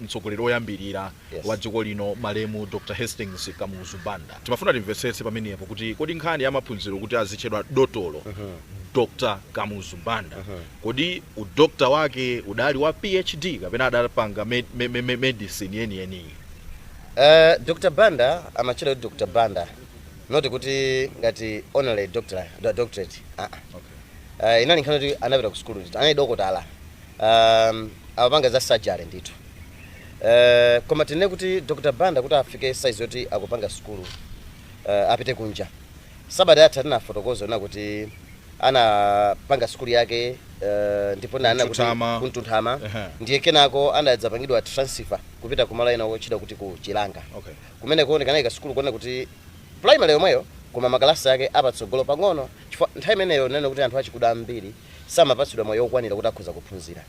Mtsogoleri woyambirira wa dziko lino, malemu Dr Hastings Kamuzu Banda. Timafuna timvetsetse pamenepo kuti kodi nkhani ya maphunziro kuti azitchedwa dotolo Dr Kamuzu Banda, kodi udokta wake udali wa PhD kapena adapanga medicine yeniyeniyi? Dr Banda amatchedwa kuti Dr Banda, not kuti ngati honorary doctor, doctorate. Inali nkhani kuti anapita ku sukulu ndithu, anali dokotala, amapanga za surgery ndithu. Koma tinene kuti Dr Banda kuti afike size yoti akupanga sukulu, apite kunja, sabata yatha tinafotokoza na kuti anapanga sukulu yake, ndipo nanena kuti Mtunthama. Kumtunthama. Ndiye kenako anadzapangidwa transfer kupita kumalo ena otchedwa kuti ku Chilanga. Kumene kuonekana kasukulu kuona kuti primary yomweyo, koma makalasi ake apatsogolo pang'ono, chifukwa nthawi imeneyo nene kuti anthu achikuda ambiri samapatsidwa mwayi okwanira kuti akhoza kuphunzira.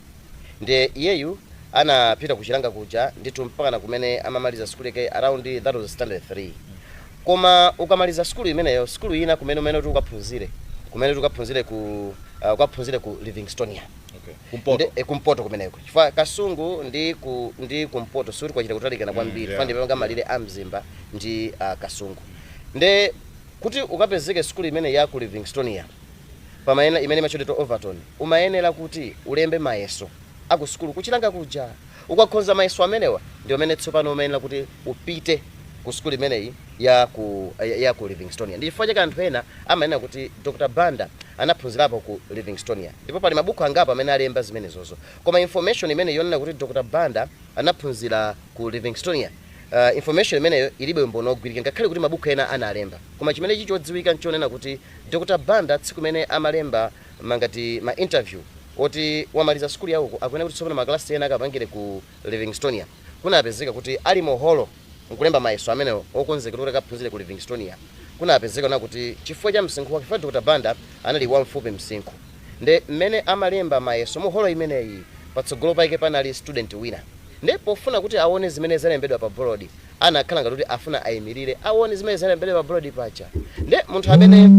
Ndiye iyeyu anapita kuchilanga kuja ndithu mpaka kumene amamaliza sukulu yake, around that was standard 3. Koma ukamaliza sukulu imeneyo, sukulu ina kumene umene kuti ukaphunzire, kumene kuti ukaphunzire ku Livingstonia. Kumpoto. Kumpoto kumeneko, chifukwa Kasungu ndi kumpoto sikuti kwachita kutalikana kwambiri, chifukwa ndipanga malire a Mzimba ndi Kasungu. Nde kuti ukapezeke sukulu imene ya ku Livingstonia pamaena imene imachedwa Overton, umayenera kuti ulembe mayeso aku sukulu kuchilanga kuja. Ukakhonza mayeso amenewa, ndi amene tsopano umayenera kuti upite ku sukulu imeneyi ya ku Livingstonia. Ndi chifukwa chake anthu ena amanena kuti Dr Banda anaphunzirapo ku Livingstonia, ndipo pali mabuku angapo amene alemba zimenezozo. Koma information imene yonena kuti Dr Banda anaphunzira ku Livingstonia, information imeneyo ilibe umboni ogwirika, ngakhale kuti mabuku ena analemba. Koma chimene chichodziwika nchonena kuti Dr Banda, tsiku imene amalemba mangati ma interview oti wamaliza sukulu yawoko, akuyenera kuti tsopano makalasi ena akapangire ku Livingstonia, kunapezeka kuti ali muholo nkulemba mayeso amenewo okonzekera kuti akaphunzire ku Livingstonia, kunapezeka na kuti chifukwa cha msinkhu wake, chifukwa Dr Banda anali wamfupi msinkhu, nde mmene amalemba mayeso muholo imeneyi, patsogolo pake panali student wina. Nde pofuna kuti aone zimene zalembedwa pa board, anakhala ngati kuti afuna ayimirire aone zimene zalembedwa pa board paja. Nde munthu amene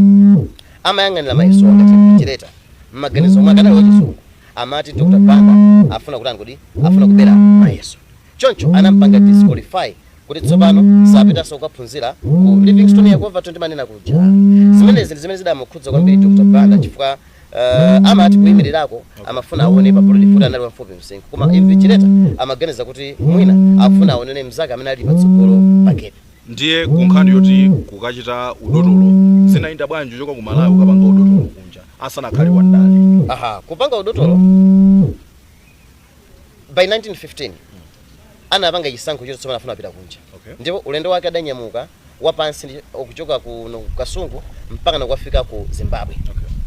amayang'anira mayeso ngati invigilator, mmaganizo mwake anali wachizungu, amati Dr Banda afuna kuti angodi afuna kubera mayeso. Choncho anampanga disqualify kuti tsopano sapitanso kukaphunzira ku Livingstone ku Overton timanena kuja. Zimenezi ndi zimene zidamukhudza kwambiri Dr Banda, chifukwa amati kuyimirirako amafuna aone pa board futi anali wamfupi msinkhu, koma invigilator amaganiza kuti mwina akufuna aonene mzake amene ali patsogolo pakepe. Ndiye kunkhani yoti kukachita udotolo, zinayenda bwanji kuchoka ku Malawi ukapanga udotolo kunja asanakhale wandale? Aha, kupanga udotolo, by 1915 anapanga chisankho choti tsopano afuna apita kunja. Ndipo ulendo wake adanyamuka wapansi kuchoka ku Kasungu mpaka nakukafika ku Zimbabwe.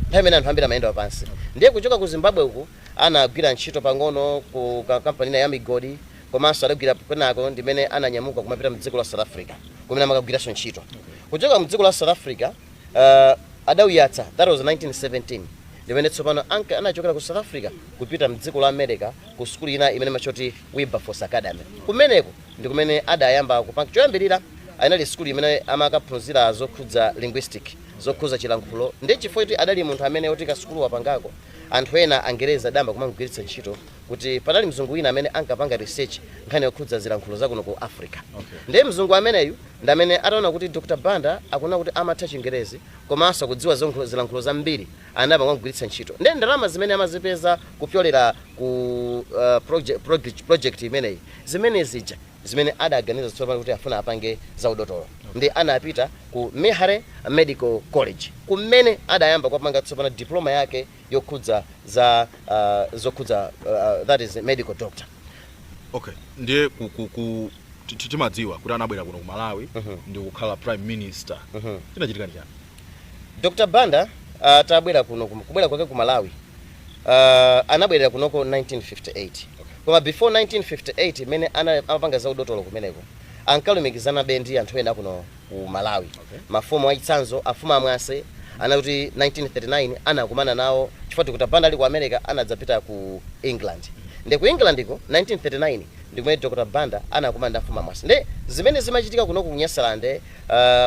Nthawi imene anthu ambiri amayenda wapansi. Ndiye kuchoka ku Zimbabwe uku anagwira ntchito pang'ono ku kampani ina ya migodi, komanso adagwira kenako ndimene ananyamuka kumapita mdziko la South Africa kumene amakagwiranso ntchito. Kuchoka mdziko la South Africa, adawiyatsa, that was 1917, ndimene tsopano anka anachokera ku South Africa kupita mdziko la America ku sukulu ina imene amachoti Wilberforce Academy. Kumeneko ndi kumene adayamba kupanga. Choyambirira anali sukulu imene amakaphunzira zokhudza linguistic, zokhudza chilankhulo. Ndi chifukwa kuti adali munthu amene oti kasukulu wapangako, anthu ena Angereza adayamba kumamugwiritsa ntchito kuti panali mzungu wina amene ankapanga research nkhani yokhudza zilankhulo zakuno ku Africa. Ndiye mzungu ameneyu ndi amene ataona kuti Dr Banda akuona kuti amatha Chingerezi komanso akudziwa zilankhulo zambiri, anayamba kumagwiritsa ntchito. Ndiye ndalama zimene amazipeza kupyolera ku project imeneyi, zimene zija zimene adaganiza tsopano kuti afuna apange za udotolo, ndi anapita ku Meharry Medical College kumene adayamba kupanga tsopano diploma yake yokhudza za zokhudza that is medical doctor. Okay, ndiye ku, ku, ku timadziwa kuti anabwera kuno ku Malawi ndi kukhala prime minister. Chinachitika ndi chani? Dr Banda atabwera kuno, kubwera kwake ku Malawi, anabwerera kunoko 1958. Koma before 1958, imene amapanga za udotolo kumeneko, ankalumikizana be ndi anthu ena kuno ku Malawi. Mafumu achitsanzo, afumu amwase, anakuti 1939 anakumana nawo, chifukwa Dr Banda ali ku America anadzapita ku England. Ndi ku England ko 1939 ndi kumene Dr Banda anakumana ndi afumu amwase. Ndi zimene zimachitika kuno ku Nyasalande,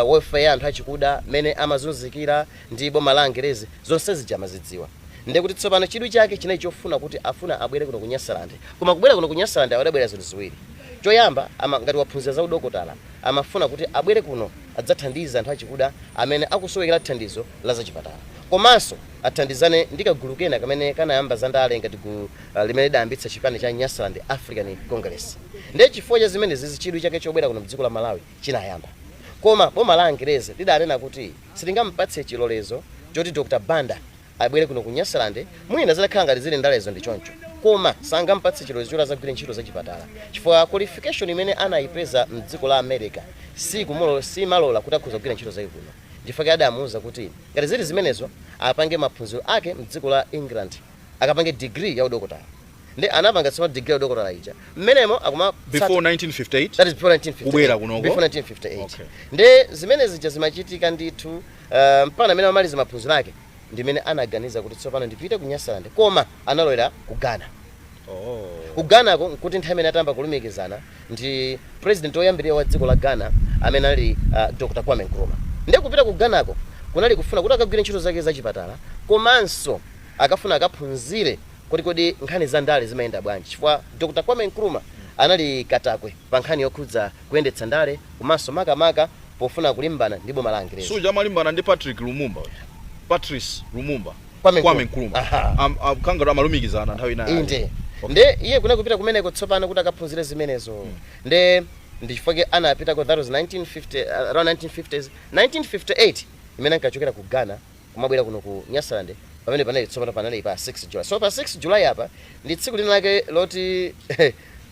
welfare ya anthu achikuda, mmene amazunzikira ndi boma la Angerezi, zonse zija amazidziwa. Ndekuti tsopano chidwi chake chinali chofuna kuti afuna abwere kuno ku Nyasaland. Koma kubwera kuno ku Nyasaland adabwera zinthu ziwiri. Choyamba, ngati waphunzira za udokotala, amafuna kuti abwere kuno adzathandize anthu achikuda amene akusowekera thandizo la zachipatala, komanso athandizane ndi kagulu kena kamene kanayamba zandale ngati gulu limene lidayambitsa chipani cha Nyasaland African Congress. Ndiye chifukwa cha zimenezi chidwi chake chobwera kuno mdziko la Malawi chinayamba. Koma boma la Angerezi lidanena kuti silingampatse chilolezo choti Dr Banda abwere kuno ku Nyasaland. Mwina zitakhala ngati zili ndalezo ndi choncho, koma sangampatse chilolezo choti azagwire ntchito zachipatala, chifukwa qualification imene anayipeza mdziko la America simalola kuti akhoza kugwira ntchito zake kuno. Ndifake adamuwuza kuti ngati zili zimenezo apange maphunziro ake mdziko la England, akapange degree ya udokotala. Ndi anapanga tsopano degree ya udokotala ija mmenemo akuma Before 1958? That is before 1958. Kubwera kunoko? Before 1958. Okay. Ndi zimene zija zimachitika ndithu, mpaka amene amaliza maphunziro ake ndimene anaganiza kuti tsopano ndipite ku Nyasaland, koma analowera ku Ghana. Ku Ghanako nkuti nthawi imene atamba kulumikizana ndi president woyambirira wa dziko la Ghana amene ali Dr Kwame Nkrumah. Ndiye kupita ku Ghanako kunali kufuna kuti akagwire ntchito zake zachipatala, komanso akafuna akaphunzire kuti kodi nkhani za ndale zimayenda bwanji, chifukwa Dr Kwame Nkrumah anali katakwe pa nkhani yokhudza kuyendetsa ndale, komanso makamaka pofuna kulimbana ndi boma la Angerezi. Suja amalimbana ndi Patrick Lumumba, Patrice Lumumba? Kwame Kwame Nkrumah. Nkrumah. Aha. Kangati amalumikizana nthawi inayi. Inde. Okay. Nde iye kuna kupita kumeneko tsopano kuti akaphunzire zimenezo. Nde ndichifukwa anapitako. That was 1950, around 1950s, 1958 imene ankachokera ku Ghana kumabwera kuno ku Nyasaland. Pamene panali tsopano panali pa 6 July. So pa 6 July apa ndi tsiku lina lake loti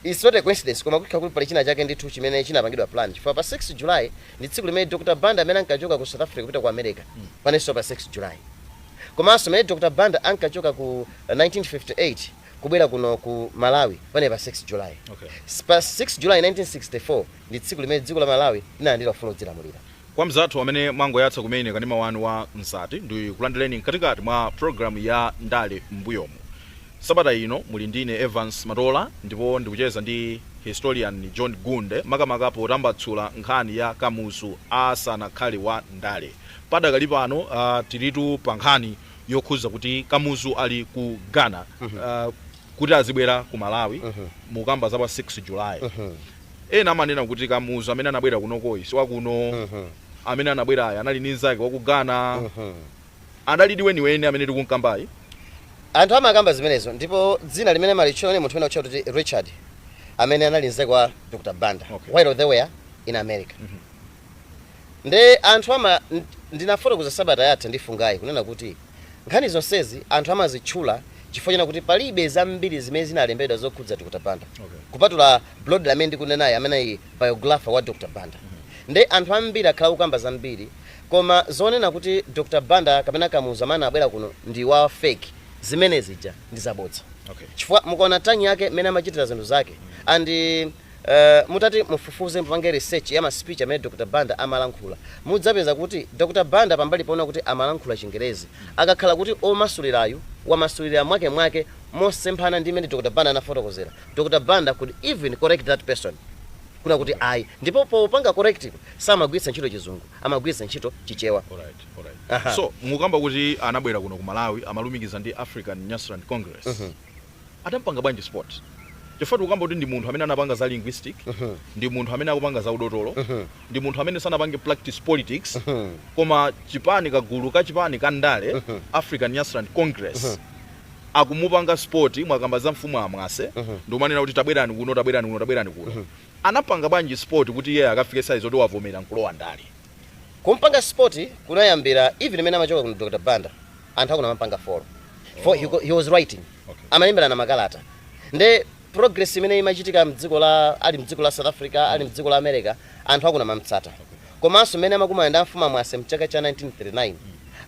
it's not a coincidence, koma kukhala kuti pali china chake ndithu chimene chinapangidwa plan, chifukwa pa 6 July ndi tsiku limene Dr Banda amene ankachoka ku South Africa kupita ku America, panenso pa 6 July. Komanso mene Dr Banda ankachoka ku 1958 kubwera kuno ku Malawi pane pa 6 July. Pa 6 July 1964 ndi tsiku limene dziko la Malawi linalandira ufulu wodzilamulira. Kwa mzathu amene mwangoyatsa kumene kanema wanu wa Msati, ndi kulandireni mkatikati mwa programu ya Ndale M'mbuyomu. Sabata ino muli ndine Evans Matola, ndipo ndikucheza ndi historian John Gunde, makamaka potambatsula nkhani ya Kamuzu asanakhale wa ndale. Padakali pano tilitu pa nkhani yokhuza kuti Kamuzu ali ku Ghana, kuti azibwera ku Malawi, mukamba za pa 6 July. Ena amanena kuti Kamuzu amene anabwera kunokoyi si wakuno, amene anabwerayo anali ndi nzake waku Ghana. Adalidi weniweni amene tikunkambayi? Anthu amakamba zimenezo, ndipo dzina limene malitchula ni munthu wina otchedwa kuti Richard amene anali mnzake wa Dr Banda while they were in America. Nde anthu ama ndinafotokoza sabata yatha ndi Fungayi kunena kuti nkhani zonsezi anthu amazitchula chifukwa chena kuti palibe zambiri zimene zinalembedwa zokhudza Dr Banda, kupatula Brodley amene ndikunenayi, amene ali biographer wa Dr Banda. Nde anthu ambiri akhala kukamba zambiri, koma zonena kuti Dr Banda kapena Kamuzu amene abwera kuno ndi wa fake, zimene zija ndi zabodza, chifukwa mukaona tanyi yake mmene amachitira zinthu zake and mutati mufufuze, mupange research ya ma speech amene Dr Banda amalankhula, mudzapeza kuti Dr Banda pambali poona kuti amalankhula Chingerezi, akakhala kuti omasulirayu wamasulira mwake mwake mosemphana ndi imene Dr Banda anafotokozera, Dr Banda could even correct that person kuna kuti ayi. Ndipo popanga correct samagwiritsa ntchito Chizungu, amagwiritsa ntchito Chichewa. Alright. Aha. So mukamba kuti anabwera kuno ku Malawi amalumikiza ndi African Nyasaland Congress. Adampanga bwanji spot? Chifukwa tikukamba kuti ndi munthu amene anapanga za linguistic, ndi munthu amene akupanga za udotolo, ndi munthu amene sanapange practice politics, koma chipani, kagulu ka chipani ka ndale, African Nyasaland Congress, akumupanga spot. Mwakamba za mfumu Amwase, ndikumanena kuti tabwerani kuno, tabwerani kuno, tabwerani kuno. Anapanga bwanji spot kuti iye akafike size oti wavomera nkulowa ndale? Kumpanga spot kunayambira even imene amachoka kuno Dr Banda, anthu akuna amapanga follow for he was writing, amalemberana makalata. Nde progress imene imachitika mdziko la ali mdziko la South Africa, ali mdziko la America, anthu akuna amamtsata. Komanso mmene amakumana ndi amfumu Amwase mchaka cha 1939,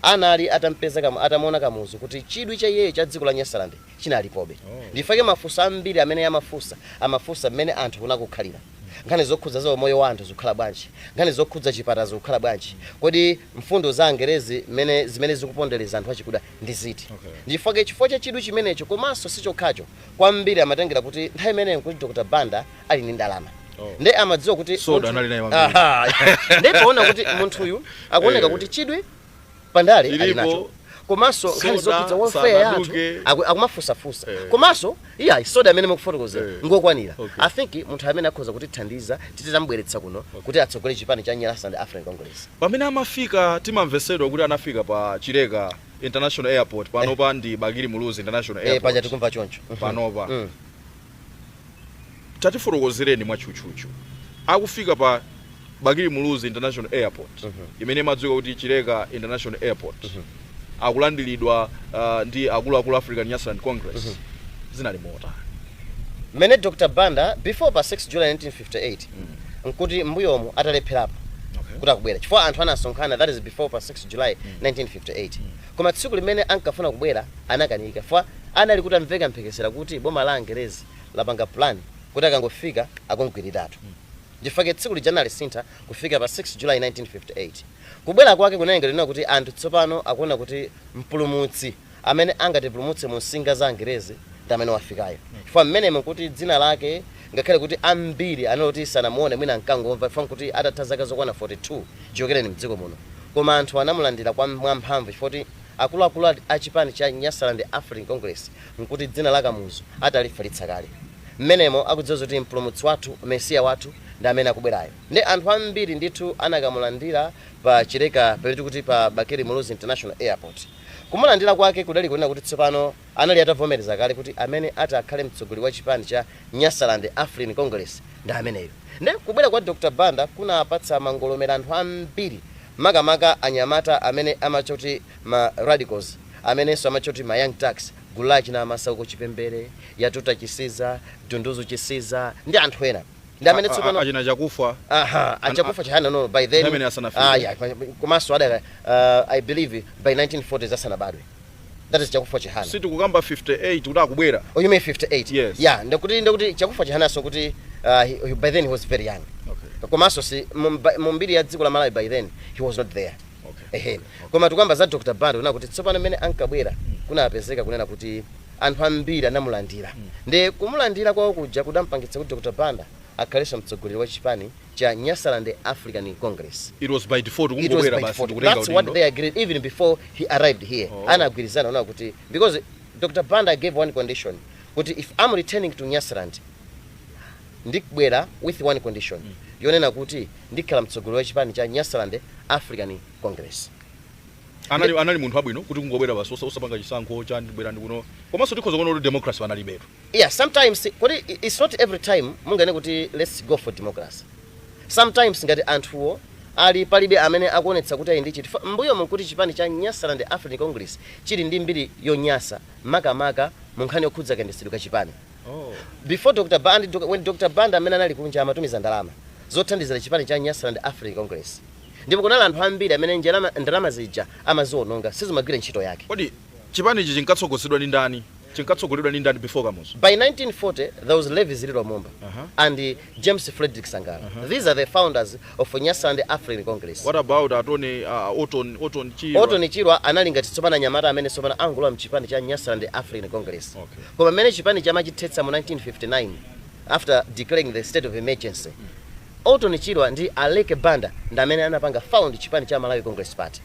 anali atampeza atamuona Kamuzu kuti chidwi cha iyeyo cha dziko la Nyasaland chinalipobe. Ndifake mafunso ambiri amene amafunsa, amafunsa mmene anthu kunakukhalira, nkhani zokhudza za umoyo wa anthu zikukhala bwanji, nkhani zokhudza chipatala zikukhala bwanji, kodi mfundo za Angerezi mmene zimene zikupondereza anthu achikuda ndi ziti. Ndifake chifukwa cha chidwi chimenecho. Komanso sichokhacho, kwambiri amatengera kuti nthawi imeneyo kuti Dr Banda ali ndi ndalama. Nde amadziwa kuti Soda anali naye wambiri. Aha. Nde poona kuti munthuyu akuoneka kuti chidwi pandale ali Chilipo. nacho. Komanso nkhani Soda, zokhudza welfare ya anthu sanaduke. Akumafusafusa. Eh. Komanso iya, soda amene mukufotokozera ngokwanira. Okay. I think munthu amene akhoza kutithandiza, titambweretsa kuno kuti atsogole chipani cha Nyasaland African Congress. Pamene amafika, timamvesedwa kuti anafika pa Chileka International Airport, panopa ndi Bakili Muluzi International Paja Airport. tikumva choncho. Panopa tatifotokozereni mwatchutchutchu, akufika pa Bakili Muluzi International Airport, imene imadziwika kuti Chileka International Airport, akulandiridwa ndi akuluakulu African Nyasaland Congress, zinali motani? Mmene Dr Banda, before pa 6 July 1958, nkuti mbuyomu atalepherapo kuti akubwera, chifukwa anthu anasonkhana. That is before pa 6 July 1958. Koma tsiku limene ankafuna kubwera anakanika, chifukwa anali kuti amveka mphekesera kuti boma la Angerezi lapanga plan kuti akangofika akongwiriratu. Ndifake tsiku lija analisintha kufika pa 6 July 1958. Kubwera kwake kunayengera kuti anthu tsopano akuona kuti mpulumutsi amene angatipulumutse mu nsinga za Angerezi ndi amene wafikayo, chifukwa mmenemo kuti dzina lake, ngakhale kuti ambiri anali sanamuone, mwina ankangomva, chifukwa kuti atatha zaka zokwana 42 chichokereni mdziko muno, koma anthu anamulandira kwa mwamphamvu, chifukwa kuti akuluakulu a chipani cha Nyasaland African Congress nkuti dzina la Kamuzu atalifalitsa kale. Mmenemo akudziwa kuti mpulumutsi wathu, mesiya wathu, ndi amene akubwerayo. Ndi anthu ambiri ndithu anakamulandira pa Chileka, pamene kuti pa Bakili Muluzi International Airport. Kumulandira kwake kudali kunena kuti tsopano anali atavomereza kale kuti amene ati akhale mtsogoleri wa chipani cha Nyasaland African Congress ndi ameneyo. Ndi kubwera kwa Dr Banda kunapatsa mangolomera anthu ambiri, makamaka anyamata amene amatcha kuti ma radicals, amenenso amatcha kuti ma Young Turks, gulu la achina Masauko Chipembere, Yatuta Chisiza, Dunduzu Chisiza ndi anthu ena, ndi amene tsopano Achina Chakufa. Aha, achakufa Chihana, no, by then Amene asanafike. Ah, yeah, komanso ada, I believe by 1940s asanabadwe. That is Chakufa Chihana. Sitikukamba 58 kuti akubwera? Oh, you mean 58? Yes. Yeah, ndikuti Chakufa Chihana, so kuti by then he was very young. Komanso si mu mbiri ya dziko la Malawi, by then he was not there. Ehe, koma tikuyamba za Dr Banda, kuna kuti tsopano mmene ankabwera kunapezeka kunena kuti anthu ambiri anamulandira. Ndi kumulandira kwawo kuja kudampangitsa kuti Dr Banda akhalenso mtsogoleri wa chipani cha Nyasaland African Congress. It was by default. It was Kungobwera by basi default. ndikutenga That's what udindo. they agreed even before he arrived here. Oh. Anagwirizana ona kuti, because Dr Banda gave one condition, kuti if I'm returning to Nyasaland, ndikubwera with one condition, yonena kuti ndikhala mtsogoleri wa chipani cha Nyasaland African Congress. Anali munthu abwino kuti kungobwera basi, osapanga chisankho cha ndibwera ndi kuno, komanso tikhoza kuona kuti democracy panalibetu. Yeah, sometimes kuti it's not every time mungane kuti let's go for democracy. Sometimes ngati anthuwo ali palibe amene akuonetsa kuti ali ndi chiti. Mbuyo mukuti chipani cha Nyasaland African Congress chili ndi mbiri yonyasa, makamaka mu nkhani yokhudza kayendetsedwe ka chipani. Before Dr Banda, when Dr Banda amene anali kunja amatumiza ndalama zothandizira chipani cha Nyasaland African Congress, ndipo kunali anthu ambiri amene ndalama zija amaziononga, sizimagwira ntchito yake. Kodi chipanichi chinkatsogozedwa ndi ndani? Chinkatsogoledwa ndi ndani before Kamuzu? By 1940 there was Levi Ziliro Mumba and James Frederick Sangala. These are the founders of Nyasaland African Congress. What about atone Orton Chirwa? Orton Chirwa anali ngati tsopano anyamata amene tsopano angulowa mchipani cha Nyasaland African Congress. Koma mmene chipani chamachithetsa mu 1959, after declaring the state of emergency, Orton Chirwa ndi Aleke Banda ndi amene anapanga found chipani cha Malawi Congress Party.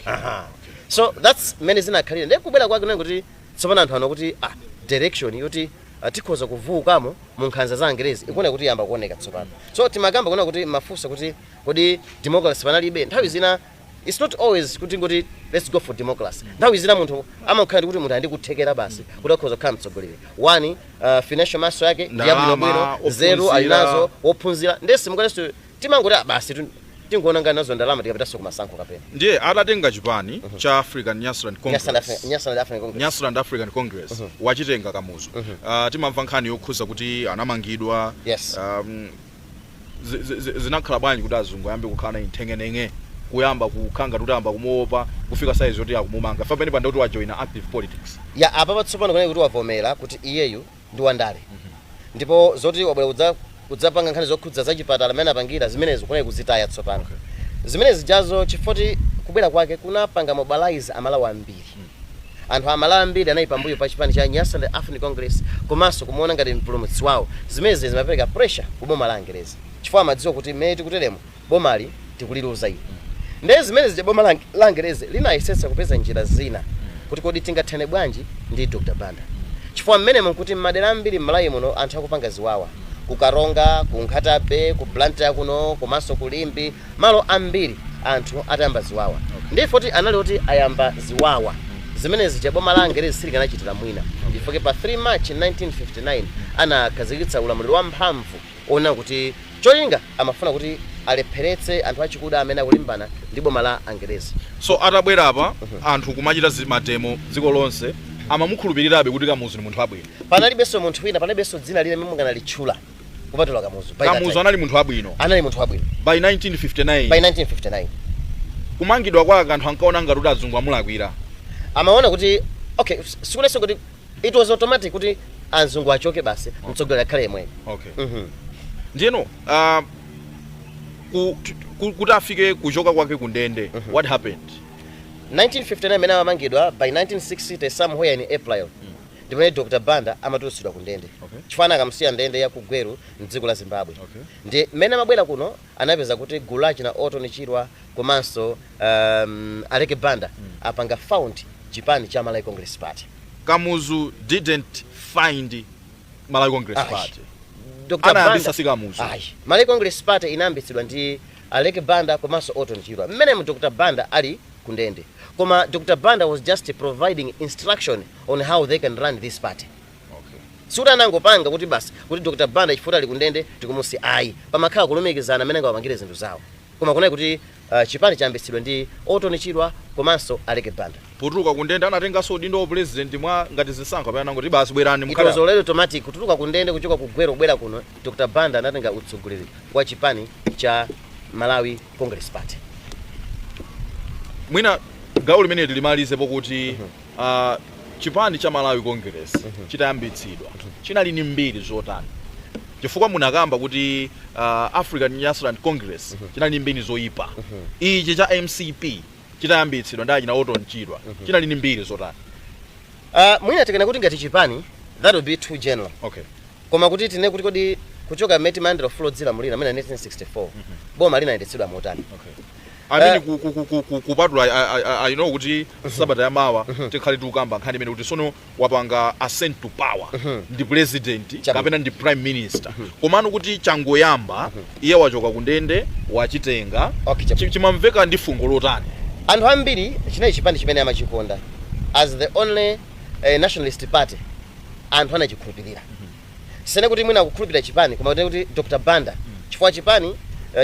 Aha. So that's mmene zinakhalira. Ndiye kubwera kwake kunena kuti tsopano anthu ano kuti direction yoti tikhoza kuvukamo mu nkhanza za Angerezi ikuona kuti yamba kuoneka tsopano. So timakamba kuona kuti mafunsa kuti kodi democracy panalibe? Nthawi zina it's not always kuti ngoti let's go for democracy. Nthawi zina munthu amakhala ndi kuti munthu andikuthekera basi kuti akhoza kukhala mtsogoleri. One, financial muscle yake ndi yabwinobwino, Ndalama, nzeru ali ophunzira. nazo, wophunzira. Ndesi mukanenso timangoti basi tingoona ngati nazo ndalama, tikapitaso kumasankho kapena. Ndiye atatenga chipani cha African Nyasaland Congress, Nyasaland African Congress. Nyasaland African Congress, wachitenga Kamuzu, timamva nkhani yokhuza kuti anamangidwa. Zinakhala bwanji kuti azungu ayambe kukhala naye nthengenenge, kuyamba kukhanga kuti ayamba kumuopa, kufika size yoti akumumanga fa pamene panda kuti wajoina active politics? Ya, apa patsopano kunena kuti wavomera kuti iyeyu ndi wandale, ndipo zoti wabwera kudzapanga nkhani zokhudza zachipatala amene apangira zimenezo kunali kuzitaya tsopano zimene zijazo, chifoti kubwera kwake kunapanga mobilize Amalawi ambiri. Anthu Amalawi ambiri anali pambuyo pa chipani cha Nyasaland African Congress, komanso kumuona ngati mpulumutsi wawo. Zimenezi zimapereka pressure ku boma la Angerezi, chifukwa amadziwa kuti mmene tikuteremo bomali tikuliluza ili. Ndiye zimene zija boma la Angerezi linayesetsa kupeza njira zina kuti kodi tingathane bwanji ndi Dr Banda, chifukwa mmenemo nkuti m'madera ambiri m'Malawi muno anthu akupanga ziwawa, ku Karonga, ku Nkhata Bay, ku Blantyre kuno, komanso ku Limbe, malo ambiri anthu atayamba ziwawa. Ndiye poti anali oti ayamba ziwawa zimene zija, boma la Angerezi silikanachitira mwina. Ndifoke pa 3 March 1959 anakhazikitsa ulamuliro wamphamvu ona kuti cholinga amafuna kuti alepheretse anthu achikuda amene akulimbana ndi boma la Angerezi. So atabwera apa, anthu kumachita ma demo dziko lonse, amamukhulupirirabe kuti Kamuzu ni munthu wabwino? Panalibenso munthu wina, panalibenso dzina lina limene munganalitchula kupatula Kamuzu by that Kamuzu time. anali munthu wabwino. Anali munthu wabwino. By 1959? By 1959. Kumangidwa kwake anthu ankaona ngati kuti azungu amulakwira? Amaona kuti okay, sikulenso kuti it was automatic kuti azungu achoke basi, mtsogoleri akhale yemweyo. Ndiyeno kuti afike kuchoka kwake ku ndende, what happened? 1959 imene amamangidwa, by 1960 somewhere in April ndimene Dr Banda amatulutsidwa ku ndende, chifukwa akamusiya ndende ya ku Gweru mdziko la Zimbabwe. Ndi mmene amabwera kuno anapeza kuti gulu lachina Orton Chirwa komanso Aleke Banda apanga found chipani cha Malawi Congress Party. Kamuzu didn't find Malawi Congress Ayi. Party. Dr. Anayambisa Banda si Kamuzu. Ayi, Malawi Congress Party inayambitsidwa ndi Aleke Banda komanso Orton Chirwa mmene Dr Banda ali ku ndende, koma Dr Banda was just providing instruction on how they can run this party. Sikuti anangopanga kuti basi kuti Dr Banda chifukwa ali kundende tikumusi, ayi. Pamakhala kulumikizana amene angawapangire zinthu zawo, koma kunali kuti chipani chayambitsidwa ndi Orton Chirwa komanso Aleke Banda. Potuluka kundende anatenganso udindo wa president mwa ngati zisankho apena nangoti basi bwerani It mukhale? was already automatic. Kutuluka kundende kuchoka ku Gweru kubwera kuno, Dr Banda anatenga utsogoleri wa chipani cha Malawi Congress Party. Mwina gawo limene tilimalize pokuti chipani cha Malawi Congress chitayambitsidwa chinali ni mbiri zotani? Chifukwa munakamba kuti African Nyasaland Congress chinali ni mbiri zoyipa. Ichi cha MCP chitayambitsidwa ndi achina Orton Chirwa chinali ni mbiri zotani? Mwina tikana kuti ngati chipani, that would be too general. Koma kuti tine kuti kodi kuchoka mmene timayandira ufulu odzilamulira amene 1964, boma linayendetsedwa motani? Okay. I mean, kupatula I know kuti sabata yamawa tikhale tikukamba nkhani imene kuti sono wapanga ascend to power ndi president kapena ndi prime minister, komano kuti changoyamba, iye wachoka kundende wachitenga, chimamveka ndi fungo lotani? Anthu ambiri chinali chipani chimene amachikonda as the only nationalist party. Anthu anachikhulupirira, sene kuti mwina akukhulupirira chipani, koma kuti Dr Banda, chifukwa chipani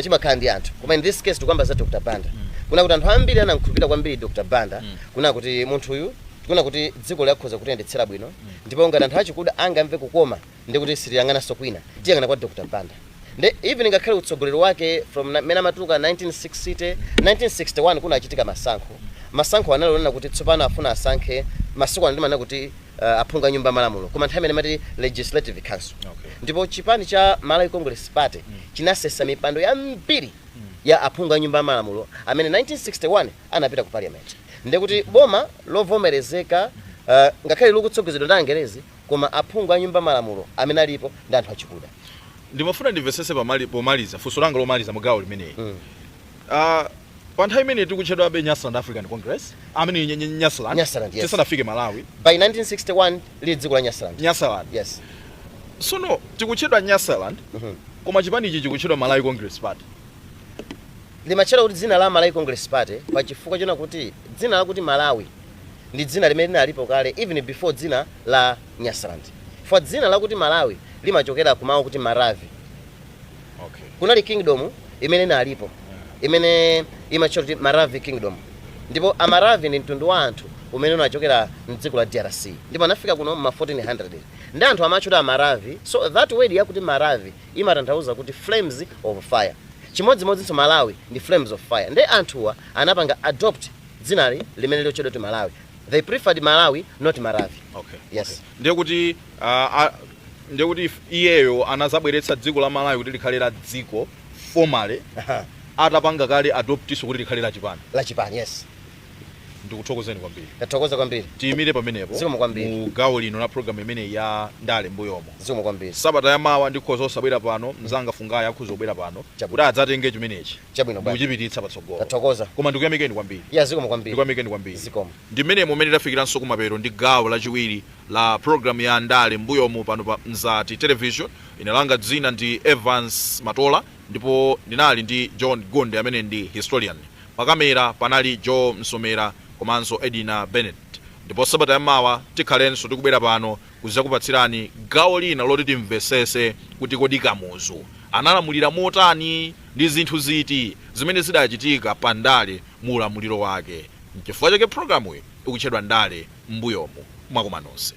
chimakhala ndi anthu, koma in this case tikuyamba za Dr Banda, kuna kuti anthu ambiri anamkhulupirira kwambiri Dr Banda, kuna kuti munthu uyu kuna kuti dziko lakhoza kutiyendetsera bwino, ndipo ngati anthu achikuda angamve kukoma ndi kuti sitiyang'ananso kwina, tiyang'ana kwa Dr Banda. Nde even ngakhale utsogoleri wake from mmene amatuluka 1960, 1961 kunachitika masankho. Masankho analonena kuti tsopano afuna asankhe, masiku ano ndimanena kuti aphungu a nyumba ya malamulo, koma nthawi imene amati Legislative Council. Ndipo chipani cha Malawi Congress Party chinasesa mipando yambiri ya aphungu a nyumba ya malamulo amene 1961 anapita ku parliament. Ndekuti boma lovomerezeka, ngakhale likutsogozedwa ndi Angerezi, koma aphungu a nyumba malamulo amene alipo ndi anthu achikuda. Ndimafuna ndimvesese pomaliza, funso langa lomaliza mu gawo limeneyi. Pa nthawi imene tikutchedwabe Nyasaland African Congress, amene Nyasaland, Nyasaland, yes. tisanafike Malawi. By 1961 lili dziko la Nyasaland. Nyasaland. Yes. Sono tikutchedwa Nyasaland, koma chipani ichi chikutchedwa Malawi Congress Party. Limatchedwa kuti dzina la Malawi Congress Party pachifukwa chona kuti dzina lakuti Malawi ndi dzina limene linalipo kale even before dzina la Nyasaland, chifukwa dzina lakuti Malawi limachokera kumawu kuti Maravi. Kunali kingdom imene inalipo imene imatchedwa kuti Maravi Kingdom, ndipo Amaravi ndi mtundu wa anthu umene unachokera mdziko la DRC, ndipo anafika kuno ma 1400 ndi anthu amatchedwa Amaravi. So that word yakuti Maravi imatanthauza kuti flames of fire. Chimodzimodzinso Malawi ndi flames of fire. Ndi anthuwa anapanga adopt dzinali limene lotchedwa kuti Malawi. They preferred Malawi, not Maravi. Yes. Okay. Ndiye kuti ndiye kuti iyeyo anazabweretsa dziko la Malawi kuti likhale la dziko formally atapanga kale adoptiso kuti likhale la chipani. La chipani, yes. Ndikuthokozeni kwambiri. Tathokoza kwambiri. Tiyimire pamenepo Zikomo kwambiri. mu gawo lino la programu imene ya Ndale Mbuyomo. Zikomo kwambiri. Sabata yamawa ndikhoza osabwera pano, mzanga Fungaya akhoza kubwera pano Chabwino. kuti adzatenge chimenechi Chabwino bwana. ndikuchipititsa patsogolo. Tathokoza. Koma ndikuyamikeni kwambiri. Ya, zikomo kwambiri. Ndikuyamikeni kwambiri. Zikomo. Ndi mmene mumene tafikiranso kumapeto ndi gawo lachiwiri la programu ya Ndale Mbuyomu pano pa Mzati Television. Ine langa dzina ndi Evans Matola ndipo ndinali ndi John Gonde amene ndi historian. Pakamera panali Joe Msomera komanso Edina Bennett. Ndipo sabata yamawa tikhalenso tikubwera pano kudzakupatsirani gawo lina loti timvesese kuti kodi Kamuzu analamulira motani, ndi zinthu ziti zimene zidachitika pa ndale mu ulamuliro wake. Nchifukwa chake programuyi ikutchedwa Ndale Mbuyomu. Mwakoma nonse.